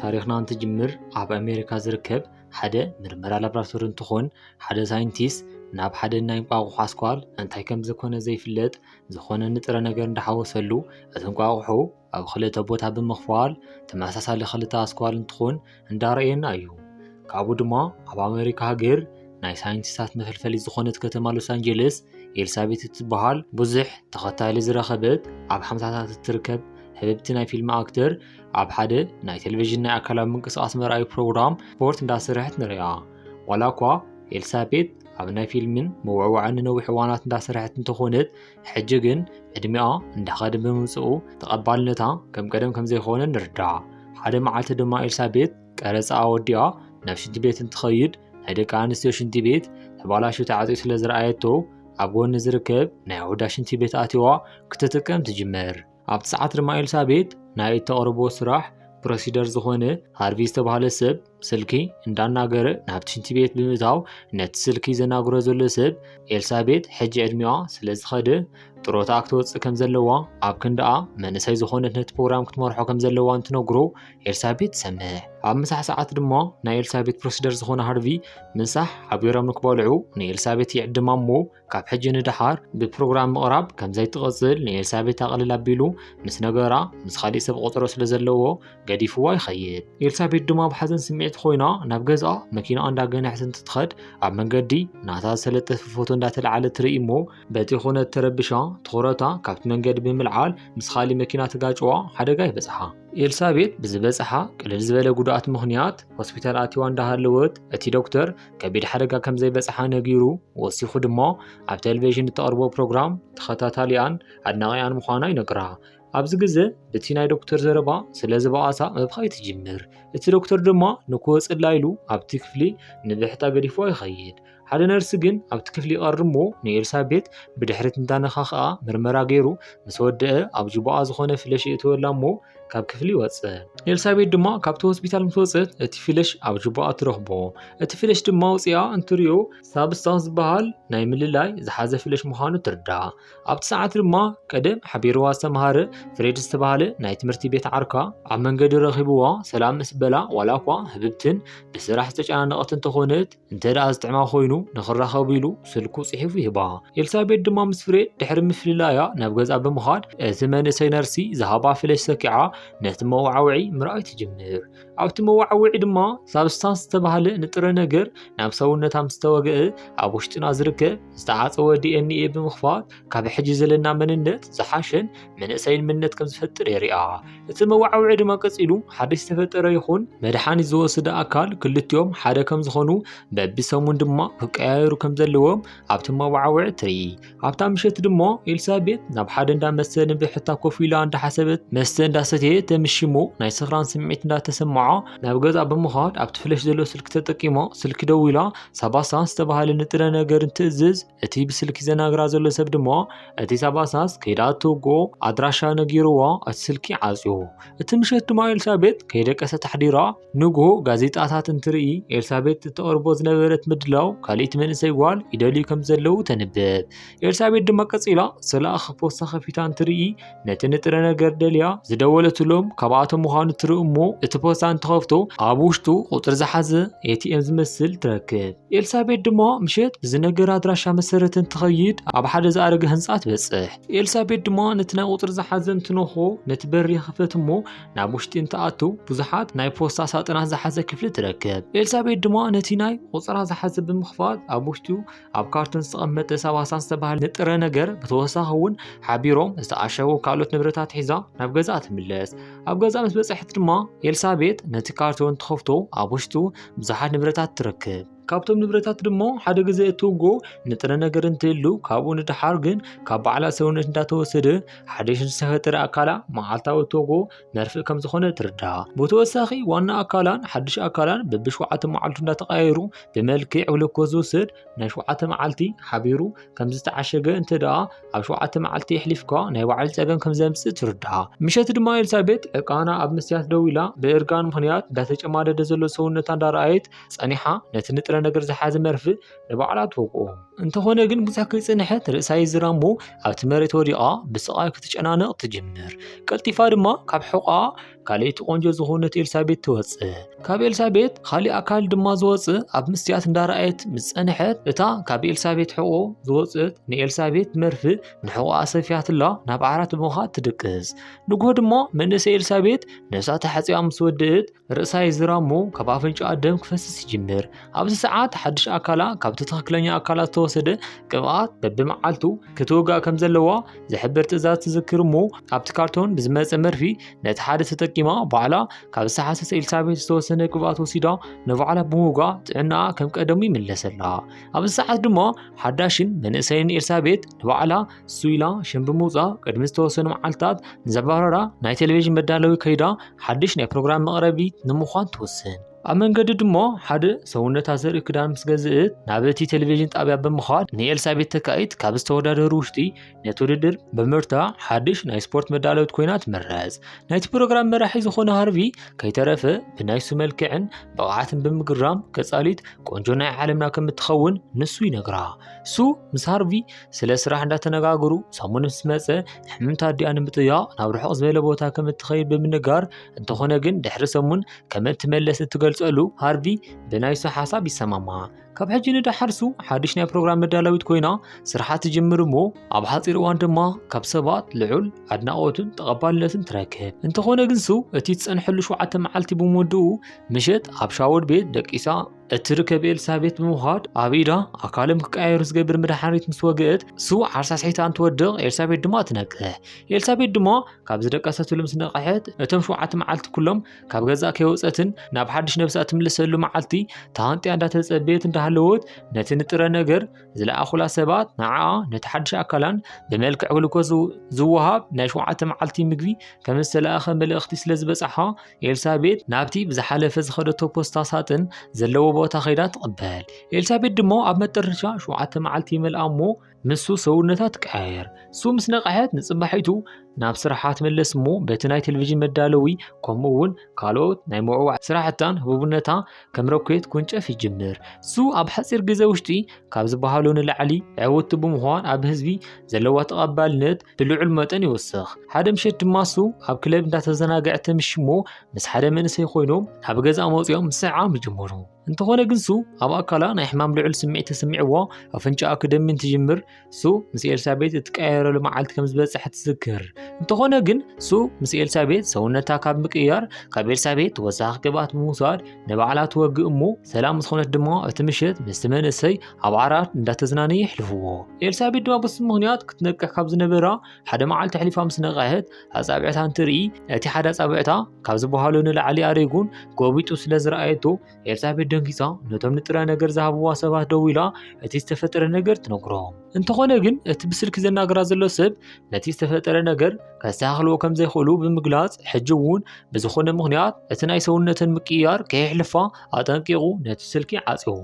ታሪኽና እንትጅምር ኣብ ኣሜሪካ ዝርከብ ሓደ ምርመራ ላብራቶሪ እንትኾን ሓደ ሳይንቲስት ናብ ሓደ ናይ እንቋቑሖ ኣስኳል እንታይ ከም ዝኾነ ዘይፍለጥ ዝኾነ ንጥረ ነገር እንዳሓወሰሉ እቲ እንቋቑሖ ኣብ ክልተ ቦታ ብምኽፋል ተመሳሳሊ ክልተ ኣስኳል እንትኾን እንዳረእየና እዩ። ካብኡ ድማ ኣብ ኣሜሪካ ሃገር ናይ ሳይንቲስታት መፈልፈሊ ዝኾነት ከተማ ሎስ ኣንጀለስ ኤልሳቤት እትበሃል ብዙሕ ተኸታሊ ዝረኸበት ኣብ ሓምሳታት እትርከብ ህብብቲ ናይ ፊልም ኣክተር ኣብ ሓደ ናይ ቴሌቪዥን ናይ ኣካላዊ ምንቅስቃስ መርኣዩ ፕሮግራም ስፖርት እንዳሰርሐት ንሪኣ። ዋላ እኳ ኤልሳቤት ኣብ ናይ ፊልምን ምውዕዋዕን ንነዊሕ እዋናት እንዳሰርሐት እንተኾነት ሕጂ ግን ዕድሚኣ እንዳኸደ ብምምፅኡ ተቐባልነታ ከም ቀደም ከም ዘይኮነ ንርዳእ። ሓደ መዓልቲ ድማ ኤልሳቤት ቀረፃ ወዲኣ ናብ ሽንቲ ቤት እንትኸይድ ናይ ደቂ ኣንስትዮ ሽንቲ ቤት ተባላሹ ተዓፅዩ ስለ ዝረኣየቶ ኣብ ጎኒ ዝርከብ ናይ ኣወዳት ሽንቲ ቤት ኣትዋ ክትጥቀም ትጅምር። ኣብቲ ሰዓት ድማ ኤልሳቤት ናይ እተቕርቦ ስራሕ ፕሮሲደር ዝኾነ ሃርቪ ዝተባህለ ሰብ ስልኪ እንዳናገረ ናብቲ ሽንቲ ቤት ብምእታው ነቲ ስልኪ ዘናግሮ ዘሎ ሰብ ኤልሳቤት ሕጂ ዕድሚኣ ስለ ዝኸደ ጥሮታ ክትወፅእ ከም ዘለዋ ኣብ ክንድኣ መንእሰይ ዝኾነት ነቲ ፕሮግራም ክትመርሖ ከም ዘለዋ እንትነግሮ ኤልሳቤት ትሰምዕ። ኣብ ምሳሕ ሰዓት ድማ ናይ ኤልሳቤት ፕሮሲደር ዝኾነ ሃርቪ ምሳሕ ሓቢሮም ንክበልዑ ንኤልሳቤት ይዕድማ እሞ ካብ ሕጂ ንደሓር ብፕሮግራም ምቕራብ ከም ዘይትቕጽል ንኤልሳቤት ኣቕልል ኣቢሉ ምስ ነገራ ምስ ካሊእ ሰብ ቆጸሮ ስለ ዘለዎ ገዲፍዋ ይኸይድ። ኤልሳቤት ድማ ብሓዘን ስምዒት ኮይና ናብ ገዝኣ መኪና እንዳገንሐት እንትትኸድ ኣብ መንገዲ ናታ ዝተለጠፈ ፎቶ እንዳተለዓለ ትርኢ እሞ በቲ ኩነት ተረቢሻ ትኹረታ ካብቲ መንገዲ ብምልዓል ምስ ካሊእ መኪና ትጋጭዋ ሓደጋ ይበጽሓ። ኤልሳቤት ብዝበጽሓ ቅልል ዝበለ ጉድኣት ምኽንያት ሆስፒታል ኣትዋ እንዳሃለወት እቲ ዶክተር ከቢድ ሓደጋ ከም ዘይበጽሓ ነጊሩ ወሲኹ ድማ ኣብ ቴሌቪዥን እተቕርቦ ፕሮግራም ተኸታታሊኣን ኣድናቒኣን ምዃና ይነግራ። ኣብዚ ግዘ በቲ ናይ ዶክተር ዘረባ ስለ ዝበኣሳ ምብኻይ ትጅምር። እቲ ዶክተር ድማ ንክወፅላ ኢሉ ኣብቲ ክፍሊ ንብሕታ ገዲፍዋ ይኸይድ። ሓደ ነርሲ ግን ኣብቲ ክፍሊ ይቐርብ እሞ ንኤልሳቤት ብድሕሪት እንዳነኻኽኣ ምርመራ ገይሩ ምስ ወደአ ኣብ ጅቡኣ ዝኾነ ፍለሽ የእትወላ እሞ ካብ ክፍሊ ይወፅእ። ኤልሳቤት ድማ ካብቲ ሆስፒታል ምስ ወፅት እቲ ፍለሽ ኣብ ጅቡኣ ትረኽቦ። እቲ ፍለሽ ድማ ኣውፂኣ እንትሪኦ ሳብስታንስ ዝበሃል ናይ ምልላይ ዝሓዘ ፍለሽ ምዃኑ ትርዳእ። ኣብቲ ሰዓት ድማ ቀደም ሓቢርዋ ዝተምሃረ ፍሬድ ዝተባህለ ናይ ትምህርቲ ቤት ዓርካ ኣብ መንገዲ ረኺብዋ ሰላም ምስ በላ ዋላ እኳ ህብብትን ብስራሕ ዝተጨናነቐት እንተኾነት እንተ ደኣ ዝጥዕማ ኮይኑ ንኽራኸቡ ኢሉ ስልኩ ጽሒፉ ይህባ። ኤልሳቤጥ ድማ ምስ ፍሬድ ድሕሪ ምፍልላያ ናብ ገዝኣ ብምኻድ እቲ መንእሰይ ነርሲ ዝሃባ ፍለሽ ሰኪዓ ነቲ መወዓውዒ ምርኣይ ትጅምር። ኣብቲ መወዓውዒ ድማ ሳብስታንስ ዝተባህለ ንጥረ ነገር ናብ ሰውነታ ምስ ተወግአ ኣብ ውሽጥና ዝርከብ ዝተዓጸወ ዲ ኤን ኤ ብምኽፋት ካብ ሕጂ ዘለና መንነት ዝሓሸን መንእሰይን መንነት ከም ዝፈጥር የሪኣ። እቲ መወዓውዒ ድማ ቀጺሉ ሓድሽ ዝተፈጠረ ይኹን መድሓኒት ዝወስደ ኣካል ክልቲኦም ሓደ ከም ዝኾኑ በቢሰሙን ድማ ክቀያየሩ ከም ዘለዎም ኣብቲ መወዓውዒ ትርኢ። ኣብታ ምሸት ድማ ኤልሳቤጥ ናብ ሓደ እንዳ መስተ ንብሕታ ኮፍ ኢላ እንዳሓሰበት መስተ እንዳሰተየ ተምሽሞ ናይ ስኽራን ስምዒት እንዳተሰምዓ ናብ ገዛ ብምኻድ ኣብቲ ፍለሽ ዘሎ ስልኪ ተጠቂማ ስልኪ ደዊላ ሳባስታንስ ዝተባህለ ንጥረ ነገር እንትእዝዝ እቲ ብስልኪ ዘናግራ ዘሎ ሰብ ድማ እቲ ሳባስታንስ ከይዳ እትውግኦ ኣድራሻ ነጊርዋ እቲ ስልኪ ዓጽዮ። እቲ ምሸት ድማ ኤልሳቤጥ ከይደቀሰት ኣሕዲራ ንግሆ ጋዜጣታት እንትርኢ ኤልሳቤጥ እተቕርቦ ዝነበረት ምድላው ካልኢት መንእሰይ ጓል ይደልዩ ከም ዘለዉ ተንብብ። ኤልሳቤጥ ድማ ቀጺላ ዝተላእኸ ፖስታ ከፊታ እንትርኢ ነቲ ንጥረ ነገር ደልያ ዝደወለትሎም ካብኣቶም ምዃኑ ትርኢ እሞ እቲ ፖስታ እንትኸፍቶ ኣብ ውሽጡ ቁጽሪ ዝሓዘ ኤ ቲ ኤም ዝመስል ትረክብ። ኤልሳቤጥ ድማ ምሸት ብዝነገራ ኣድራሻ መሰረት እንትኸይድ ኣብ ሓደ ዝኣረገ ህንጻ ትበጽሕ። ኤልሳቤጥ ድማ ነቲ ናይ ቁጽሪ ዝሓዘ እንትነኾ ነቲ በሪ ይኽፈት እሞ ናብ ውሽጢ እንትኣቱ ብዙሓት ናይ ፖስታ ሳጥናት ዝሓዘ ክፍሊ ትረክብ። ኤልሳቤጥ ድማ ነቲ ናይ ቁጽራ ዝሓዘ ብምኽፋት ኣብ ውሽጡ ኣብ ካርቶን ዝተቐመጠ ሳባሳን ዝተባህለ ንጥረ ነገር ብተወሳኺ እውን ሓቢሮም ዝተኣሸጉ ካልኦት ንብረታት ሒዛ ናብ ገዛኣ ትምለስ። ኣብ ገዛኣ ምስ በጽሐት ድማ ኤልሳቤጥ ነቲ ካርቶን ትኸፍቶ ኣብ ውሽጡ ብዙሓት ንብረታት ትረክብ። ካብቶም ንብረታት ድማ ሓደ ግዜ እትውጎ ንጥረ ነገር እንትህሉ ካብኡ ንደሓር ግን ካብ ባዕላ ሰውነት እንዳተወሰደ ሓድሽ ዝተፈጠረ ኣካላ መዓልታዊ እትወጎ መርፍእ ከም ዝኾነ ትርዳእ። ብተወሳኺ ዋና ኣካላን ሓድሽ ኣካላን በብሸውዓተ መዓልቱ እንዳተቐያየሩ ብመልክዕ ግሉኮዝ ዝውሰድ ናይ ሸውዓተ መዓልቲ ሓቢሩ ከም ዝተዓሸገ እንተ ደኣ ኣብ ሸውዓተ መዓልቲ የሕሊፍካ ናይ ባዕሉ ጸገም ከም ዘምጽእ ትርዳእ። ምሸት ድማ ኤልሳቤጥ ዕቃና ኣብ መስትያት ደው ኢላ ብእርጋን ምኽንያት እንዳተጨማደደ ዘሎ ሰውነታ እንዳረኣየት ጸኒሓ ነቲ ንጥረ ነገር ዝሓዘ መርፍእ ንባዕላ ትወግኦ። እንተኾነ ግን ብዙሕ ከይጸንሐት ርእሳ ይዝራ እሞ ኣብቲ መሬት ወዲቓ ብስቓይ ክትጨናነቕ ትጅምር። ቀልጢፋ ድማ ካብ ሕቖኣ ካልኣይቲ ቆንጆ ዝኾነት ኤልሳቤት ትወጽእ። ካብ ኤልሳቤት ካሊእ ኣካል ድማ ዝወጽእ ኣብ ምስትያት እንዳረኣየት ምስ ጸንሐት፣ እታ ካብ ኤልሳቤት ሕቖ ዝወጽእት ንኤልሳቤት መርፍእ ንሕቖኣ ሰፊያትላ ናብ ዓራት ብምኻድ ትድቅስ። ንግሆ ድማ መንእሰይ ኤልሳቤት ነብሳ ተሓጺባ ምስ ወድእት፣ ርእሳ ይዝራ እሞ ካብ ኣፍንጫኣ ደም ክፈስስ ይጅምር። ኣብዚ ሰዓት ሓድሽ ኣካላ ካብቲ ትኽክለኛ ኣካላ ዝተወሰደ ቅብኣት በብመዓልቱ ክትውጋእ ከም ዘለዋ ዝሕብር ትእዛዝ ትዝክር እሞ፣ ኣብቲ ካርቶን ብዝመጸ መርፊ ነቲ ሓደ ተጠቂማ ባዕላ ካብ ዝተሓሰሰ ኤልሳቤት ዝተወሰነ ቅብኣት ወሲዳ ንባዕላ ብምውጋእ ጥዕናኣ ከም ቀደሙ ይምለሰላ። ኣብዚ ሰዓት ድማ ሓዳሽን መንእሰይን ኤልሳቤት ንባዕላ ሱይላ ሽም ብምውጻእ ቅድሚ ዝተወሰኑ መዓልታት ንዘባረራ ናይ ቴሌቪዥን መዳለዊ ከይዳ ሓድሽ ናይ ፕሮግራም መቕረቢ ንምዃን ትውስን። ኣብ መንገዲ ድማ ሓደ ሰውነታ ዘርኢ ክዳን ምስ ገዝእት ናብ እቲ ቴሌቪዥን ጣብያ ብምኻድ ንኤልሳቤት ተካኢት ካብ ዝተወዳደሩ ውሽጢ ነቲ ውድድር ብምርታ ሓድሽ ናይ ስፖርት መዳለዊት ኮይና ትምረጽ። ናይቲ ፕሮግራም መራሒ ዝኾነ ሃርቪ ከይተረፈ ብናይሱ መልክዕን ብቕዓትን ብምግራም ቀጻሊት ቆንጆ ናይ ዓለምና ከም እትኸውን ንሱ ይነግራ። ሱ ምስ ሃርቪ ስለ ስራሕ እንዳተነጋገሩ ሰሙን ምስ መጸ ሕምምታ ኣዲኣ ንምጥያቕ ናብ ርሑቕ ዝበለ ቦታ ከም እትኸይድ ብምንጋር፣ እንተኾነ ግን ድሕሪ ሰሙን ከም እትመለስ እትገልጸሉ ሃርቪ ብናይሱ ሓሳብ ይሰማማ። ካብ ሕጂ ንደሓር ሱ ሓድሽ ናይ ፕሮግራም መዳለዊት ኮይና ስርሓ ትጅምር እሞ ኣብ ሓጺር እዋን ድማ ካብ ሰባት ልዑል ኣድናቖትን ተቐባልነትን ትረክብ። እንተኾነ ግን ሱ እቲ ዝጸንሐሉ ሸውዓተ መዓልቲ ብምውድኡ ምሸት ኣብ ሻወር ቤት ደቂሳ እትርከብ ኤልሳቤት ብምዃድ ኣብ ኢዳ ኣካሎም ክቀያየሩ ዝገብር መድሓኒት ምስ ወግአት ሱ ዓርሳስሒታ እንትወድቕ ኤልሳቤት ድማ ትነቅሕ። ኤልሳቤት ድማ ካብ ዝደቀሰትሉ ምስ ነቕሐት እቶም ሸውዓተ መዓልቲ ኩሎም ካብ ገዛ ከይወጸትን ናብ ሓድሽ ነብሳ እትምለሰሉ መዓልቲ ተሃንጥያ እንዳተጸበየት እንዳሃለወት ነቲ ንጥረ ነገር ዝለኣኹላ ሰባት ንዓኣ ነቲ ሓድሽ ኣካላን ብመልክዕ ግሉኮስ ዝው- ዝወሃብ ናይ ሸውዓተ መዓልቲ ምግቢ ከም ዝተለኣኸ መልእኽቲ ስለ ዝበጽሓ ኤልሳቤት ናብቲ ብዝሓለፈ ዝኸደቶ ፖስታ ሳጥን ዘለዎ ቦታ ከይዳ ትቕበል። ኤልሳቤት ድማ ኣብ መጠረሻ ሸውዓተ መዓልቲ ይመልኣ እሞ ምስ ሱ ሰውነታ ትቀያየር። ሱ ምስ ነቕሐት ንጽባሒቱ ናብ ስርሓ ትምለስ እሞ በቲ ናይ ቴሌቪዥን መዳለዊ ከምኡ እውን ካልኦት ናይ ምውዕዋዕ ስራሕታን ህቡብነታ ከም ሮኬት ኩንጨፍ ይጅምር። ሱ ኣብ ሓጺር ግዜ ውሽጢ ካብ ዝበሃሎ ንላዕሊ ዕውቲ ብምዃን ኣብ ህዝቢ ዘለዋ ተቐባልነት ብልዑል መጠን ይወስኽ። ሓደ ምሸት ድማ ሱ ኣብ ክለብ እንዳተዘናግዐት ተምሽሞ ምስ ሓደ መንእሰይ ኮይኖም ናብ ገዛ መጺኦም ምስዕዓም ይጅምሩ። እንተኾነ ግን ሱ ኣብ ኣካላ ናይ ሕማም ልዑል ስምዒት ተሰሚዕዋ ኣፍንጫኣ ክደሚ እንትጅምር ሱ ምስ ኤልሳቤት እትቀያየረሉ መዓልቲ ከም ዝበጽሐ ትዝክር። እንተኾነ ግን ሱ ምስ ኤልሳቤት ሰውነታ ካብ ምቅያር ካብ ኤልሳቤት ተወሳኺ ቅብኣት ብምውሳድ ንባዕላ ትወግእ እሞ ሰላም ዝኾነት ድማ እቲ ምሸት ምስቲ መንእሰይ ኣብ ዓራት እንዳተዝናነዩ የሕልፍዎ። ኤልሳቤት ድማ በሱ ምኽንያት ክትነቅሕ ካብ ዝነበራ ሓደ መዓልቲ ኣሕሊፋ ምስ ነቕሐት ኣጻብዕታ እንትርኢ እቲ ሓደ ኣጻብዕታ ካብ ዝበሃሎ ንላዕሊ ኣሪጉን ጎቢጡ ስለ ዝረኣየቶ ኤልሳቤት ደንጊጻ ነቶም ንጥረ ነገር ዝሃብዋ ሰባት ደዊላ እቲ ዝተፈጠረ ነገር ትነግሮም። እንተኾነ ግን እቲ ብስልኪ ዘናግራ ዘሎ ሰብ ነቲ ዝተፈጠረ ነገር ከስተኻኽልዎ ከም ዘይኽእሉ ብምግላጽ ሕጂ እውን ብዝኾነ ምኽንያት እቲ ናይ ሰውነተን ምቅይያር ከየሕልፋ ኣጠንቂቑ ነቲ ስልኪ ዓጽዎ።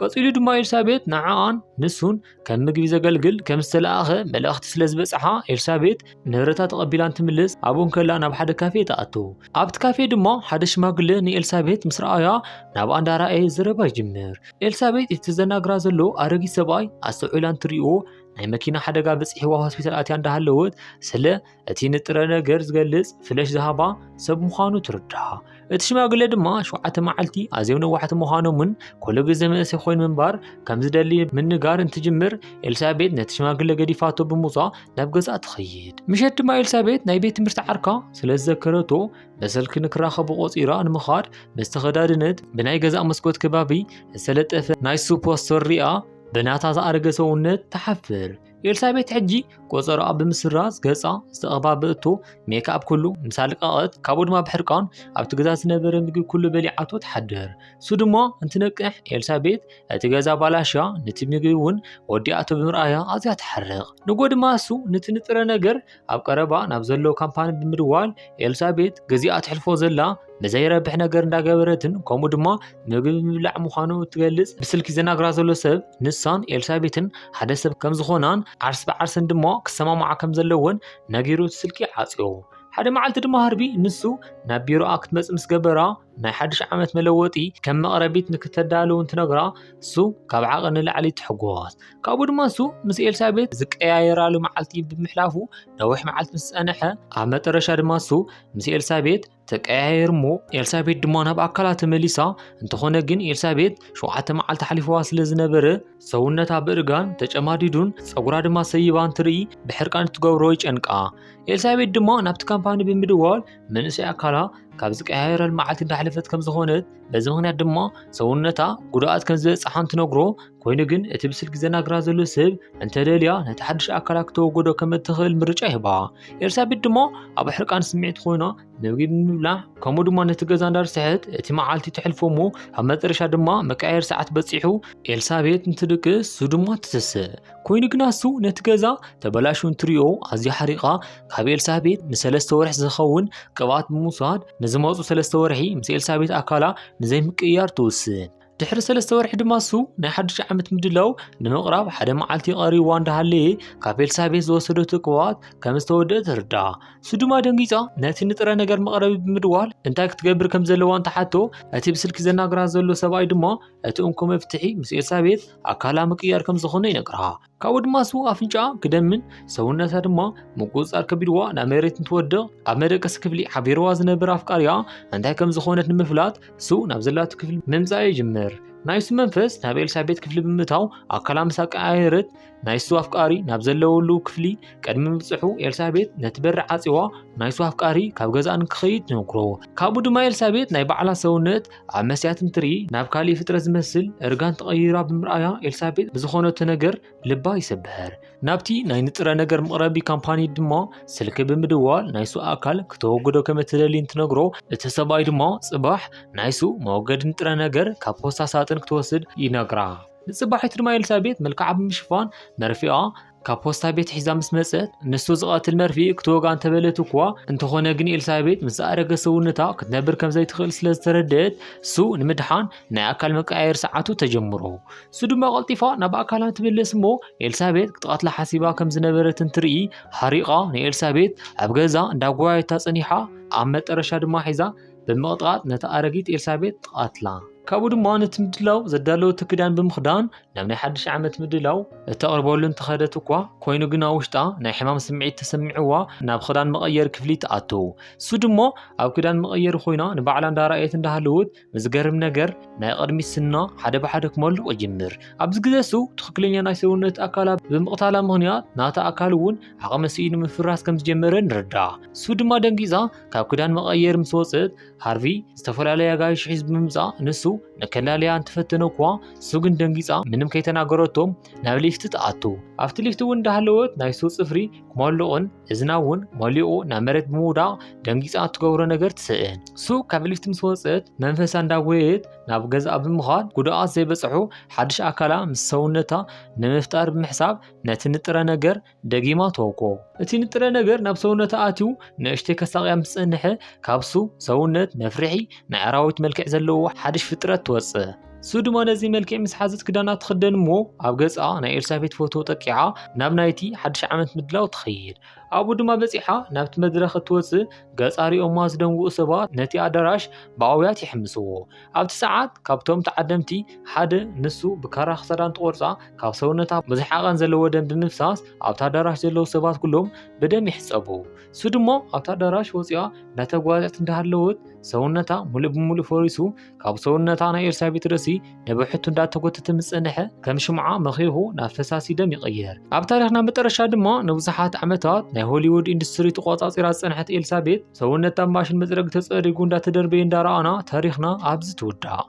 ቀጺሉ ድማ ኤልሳቤት ንዓኣን ንሱን ከም ምግቢ ዘገልግል ከም ዝተለኣኸ መልእኽቲ ስለ ዝበጽሓ ኤልሳቤት ንብረታ ተቐቢላ እንትምልስ ኣብኡ እንከላ ናብ ሓደ ካፌ ትኣቱ። ኣብቲ ካፌ ድማ ሓደ ሽማግለ ንኤልሳቤት ምስ ረኣያ ናብኣ እንዳረኣየ ዘረባ ይጅምር። ኤልሳቤት እቲ ዘናግራ ዘሎ ኣረጊት ሰብኣይ ኣስተውዒላ እንትሪእዎ ናይ መኪና ሓደጋ በጺሕዋ ሆስፒታል ኣትያ እንዳሃለወት ስለ እቲ ንጥረ ነገር ዝገልጽ ፍለሽ ዝሃባ ሰብ ምዃኑ ትርዳእ። እቲ ሽማግለ ድማ ሸውዓተ መዓልቲ ኣዝዮም ነዋሕቲ ምዃኖምን ኩሉ ግዜ መንእሰይ ኮይኑ ምንባር ከም ዝደሊ ምንጋር እንትጅምር ኤልሳቤት ነቲ ሽማግለ ገዲፋቶ ብምውጻእ ናብ ገዛ ትኸይድ። ምሸት ድማ ኤልሳቤት ናይ ቤት ትምህርቲ ዓርካ ስለ ዝዘከረቶ ብስልኪ ንክራኸቡ ቆጺራ ንምኻድ ምስ ተኸዳደነት ብናይ ገዛ መስኮት ከባቢ ዝተለጠፈ ናይ ሱ ፖስተር ሪኣ ብናታ ዝኣረገ ሰውነት ትሓፍር። ኤልሳቤት ሕጂ ቆጸራኣ ብምስራዝ ገጻ ዝተቐባበእቶ ሜክኣፕ ኩሉ ምስ ኣልቀቐት ካብኡ ድማ ብሕርቃን ኣብቲ ገዛ ዝነበረ ምግቢ ኩሉ በሊዓቶ ትሓድር። ሱ ድማ እንትነቅሕ ኤልሳቤት እቲ ገዛ ባላሽያ ነቲ ምግቢ እውን ወዲኣቶ ብምርኣያ ኣዝያ ትሓርቕ። ንጎ ድማ ሱ ነቲ ንጥረ ነገር ኣብ ቀረባ ናብ ዘሎ ካምፓኒ ብምድዋል ኤልሳቤት ግዜኣ ትሕልፎ ዘላ ብዘይረብሕ ነገር እንዳገበረትን ከምኡ ድማ ምግቢ ምብላዕ ምዃኑ እትገልጽ ብስልኪ ዘናግራ ዘሎ ሰብ ንሳን ኤልሳቤትን ሓደ ሰብ ከም ዝኾናን ዓርስ ብዓርሰን ድማ ክሰማማዓ ከም ዘለወን ነጊሩ እቲ ስልኪ ዓጽዮ። ሓደ መዓልቲ ድማ ሃርቪ ንሱ ናብ ቢሮኣ ክትመጽእ ምስ ገበራ ናይ ሓድሽ ዓመት መለወጢ ከም መቕረቢት ንክተዳልው እንትነግራ፣ እሱ ካብ ዓቐን ንላዕሊ ትሕጎስ። ካብኡ ድማ እሱ ምስ ኤልሳቤት ዝቀያየራሉ መዓልቲ ብምሕላፉ ነዊሕ መዓልቲ ምስ ጸንሐ፣ ኣብ መጠረሻ ድማ እሱ ምስ ኤልሳቤት ተቀያየር እሞ ኤልሳቤት ድማ ናብ ኣካላ ተመሊሳ። እንተኾነ ግን ኤልሳቤት ሸውዓተ መዓልቲ ሓሊፍዋ ስለ ዝነበረ ሰውነታ ብእርጋን ተጨማዲዱን ጸጉራ ድማ ሰይባ እንትርኢ ብሕርቃን እትገብሮ ይጨንቃ። ኤልሳቤት ድማ ናብቲ ካምፓኒ ብምድዋል መንእሰይ ኣካላ ካብ ዝቀያየረል መዓልቲ እንዳሕለፈት ከም ዝኾነት፣ በዚ ምኽንያት ድማ ሰውነታ ጉድኣት ከም ዝበጽሓ እንትነግሮ፣ ኮይኑ ግን እቲ ብስልኪ ዘናግራ ዘሎ ሰብ እንተደልያ ነቲ ሓድሽ ኣካላ ክተወግዶ ከም እትኽእል ምርጫ ይህባ። ኤልሳቤት ድማ ኣብ ሕርቃን ስምዒት ኮይና ምግቢ ብምብላዕ ከምኡ ድማ ነቲ ገዛ እንዳርስሐት እቲ መዓልቲ ተሕልፎ እሞ ኣብ መጠረሻ ድማ መቀያየር ሰዓት በጺሑ ኤልሳቤት እንትድቅስ እሱ ድማ ትስስእ። ኮይኑ ግና እሱ ነቲ ገዛ ተበላሹ እንትሪኦ ኣዝያ ሓሪቓ ካብ ኤልሳቤት ንሰለስተ ወርሒ ዝኸውን ቅብኣት ብምውሳድ ንዝመፁ ሰለስተ ወርሒ ምስ ኤልሳቤት ኣካላ ንዘይምቅያር ትውስን። ድሕሪ ሰለስተ ወርሒ ድማ እሱ ናይ ሓድሽ ዓመት ምድላው ንምቕራብ ሓደ መዓልቲ ቀሪዋ እንዳሃለየ ካብ ኤልሳቤት ዝወሰደቱ ቅብኣት ከም ዝተወደአ ትርዳእ። እሱ ድማ ደንጊፃ ነቲ ንጥረ ነገር መቕረቢ ብምድዋል እንታይ ክትገብር ከም ዘለዋ እንተሓቶ፣ እቲ ብስልኪ ዘናግራ ዘሎ ሰብኣይ ድማ እቲ እንኮ መፍትሒ ምስ ኤልሳቤት ኣካላ ምቅያር ከም ዝኾነ ይነግርሃ። ካብኡ ድማ እሱ ኣፍንጫ ክደምን ሰውነታ ድማ ምቁፅፃር ከቢድዋ ናብ መሬት እንትወድቕ፣ ኣብ መደቀሲ ክፍሊ ሓቢርዋ ዝነብር ኣፍቃሪያ እንታይ ከም ዝኾነት ንምፍላጥ እሱ ናብ ዘላቱ ክፍሊ ምምፃእ ይጅምር። ናይ እሱ መንፈስ ናብ ኤልሳቤት ክፍሊ ብምእታው ኣካላ ምስ ኣቀያየረት፣ ናይ እሱ ኣፍቃሪ ናብ ዘለውሉ ክፍሊ ቅድሚ ምብፅሑ ኤልሳቤት ነቲ በሪ ዓፂዋ ናይ እሱ ኣፍቃሪ ካብ ገዛ ንክኸይድ ትነግሮ። ካብኡ ድማ ኤልሳቤት ናይ ባዕላ ሰውነት ኣብ መስትያት እንትርኢ ናብ ካሊእ ፍጥረት ዝመስል እርጋን ተቐይራ ብምርኣያ ኤልሳቤት ብዝኾነቶ ነገር ልባ ይሰበር። ናብቲ ናይ ንጥረ ነገር መቕረቢ ካምፓኒ ድማ ስልኪ ብምድዋል ናይ እሱ ኣካል ክተወግዶ ከም እትደሊ እንትነግሮ፣ እቲ ሰብኣይ ድማ ጽባሕ ናይ እሱ መወገዲ ንጥረ ነገር ካብ ፖስታ ሳጥን ክትወስድ ይነግራ። ንጽባሒቱ ድማ ኤልሳቤት መልክዓ ብምሽፋን መርፊኣ ካብ ፖስታ ቤት ሒዛ ምስ መጸት፣ ንሱ ዝቐትል መርፍእ ክትወጋ እንተበለት እኳ፣ እንተኾነ ግን ኤልሳቤት ምስ ዝኣረገ ሰውነታ ክትነብር ከም ዘይትኽእል ስለ ዝተረደአት፣ እሱ ንምድሓን ናይ ኣካል መቀያየር ሰዓቱ ተጀምሮ። እሱ ድማ ቀልጢፋ ናብ ኣካላ ትምለስ እሞ፣ ኤልሳቤት ክትቐትላ ሓሲባ ከም ዝነበረት እንትርኢ፣ ሓሪቓ ንኤልሳቤት ኣብ ገዛ እንዳጓየታ ጸኒሓ፣ ኣብ መጠረሻ ድማ ሒዛ ብምቕጥቃጥ ነታ ኣረጊት ኤልሳቤት ትቐትላ። ካብኡ ድማ ነቲ ምድላው ዘዳለወቶ ክዳን ብምኽዳን ናብ ናይ ሓድሽ ዓመት ምድላው እተቕርበሉ እንተኸደት እኳ፣ ኮይኑ ግና ውሽጣ ናይ ሕማም ስምዒት ተሰሚዕዋ ናብ ክዳን መቐየሪ ክፍሊ ትኣቱ። እሱ ድማ ኣብ ክዳን መቐየሪ ኮይና ንባዕላ እንዳረኣየት እንዳሃለወት፣ ብዝገርም ነገር ናይ ቅድሚት ስና ሓደ ብሓደ ክመልቕ ይጅምር። ኣብዚ ግዜ እሱ ትኽክለኛ ናይ ሰውነት ኣካላ ብምቕታላ ምኽንያት ናታ ኣካል እውን ዓቕሚ ስኢኑ ምፍራስ ከም ዝጀመረ ንርዳእ። እሱ ድማ ደንጊጻ ካብ ክዳን መቐየሪ ምስ ወጸት፣ ሃርቪ ዝተፈላለየ ኣጋይሽ ሒዙ ብምምጻእ፣ ንሱ ንከላልያ እንትፈተነ እኳ፣ እሱ ግን ደንጊጻ ምንም ከይተናገረቶም ናብ ሊፍት ትኣቱ። ኣብቲ ሊፍት እውን እንዳሃለወት ናይ እሱ ጽፍሪ ክመልቕን እዝና እውን መሊቑ ናብ መሬት ብምውዳቕ ደንጊጻ እትገብሮ ነገር ትስእን። እሱ ካብ ሊፍት ምስ ወጸት መንፈሳ እንዳጎየየት ናብ ገዛኣ ብምኻድ ጉድኣት ዘይበጽሑ ሓድሽ ኣካላ ምስ ሰውነታ ንምፍጣር ብምሕሳብ ነቲ ንጥረ ነገር ደጊማ ተወቆ። እቲ ንጥረ ነገር ናብ ሰውነታ ኣትዩ ንእሽተይ ከሳቕያ ምስ ጸንሐ፣ ካብሱ ሰውነት መፍርሒ ናይ ኣራዊት መልክዕ ዘለዎ ሓድሽ ፍጥረት ትወጽእ። እሱ ድማ ነዚ መልክዕ ምስ ሓዘት ክዳና ትኽደን እሞ ኣብ ገጻ ናይ ኤልሳቤት ፎቶ ጠቂዓ ናብ ናይቲ ሓድሽ ዓመት ምድላው ትኸይድ። ኣብኡ ድማ በጺሓ ናብቲ መድረኽ እትወጽእ ገጻ ሪኦማ ዝደንግኡ ሰባት ነቲ ኣዳራሽ ብኣውያት ይሕምስዎ። ኣብቲ ሰዓት ካብቶም ተዓደምቲ ሓደ ንሱ ብካራ ክሳዳ እንትቆርጻ ካብ ሰውነታ ብዙሕ ዓቐን ዘለዎ ደም ብምፍሳስ ኣብቲ ኣዳራሽ ዘለዉ ሰባት ኩሎም ብደም ይሕጸቡ። እሱ ድማ ኣብቲ ኣዳራሽ ወጺኣ እናተጓዘት እንዳሃለወት ሰውነታ ሙሉእ ብሙሉእ ፈሪሱ ካብ ሰውነታ ናይ ኤልሳቤት ርእሲ ንብሕቱ እንዳተጎተተ ምስ ጸንሐ ከም ሽምዓ መኺኹ ናብ ፈሳሲ ደም ይቕየር። ኣብ ታሪኽና መጠረሻ ድማ ንብዙሓት ዓመታት ናይ ሆሊውድ ኢንዱስትሪ ተቆጻጺራ ዝጸንሐት ኤልሳቤት ሰውነታ ማሽን መጽረጊ ተጸሪጉ እንዳተደርበየ እንዳረኣና ታሪኽና ኣብዚ ትውዳእ።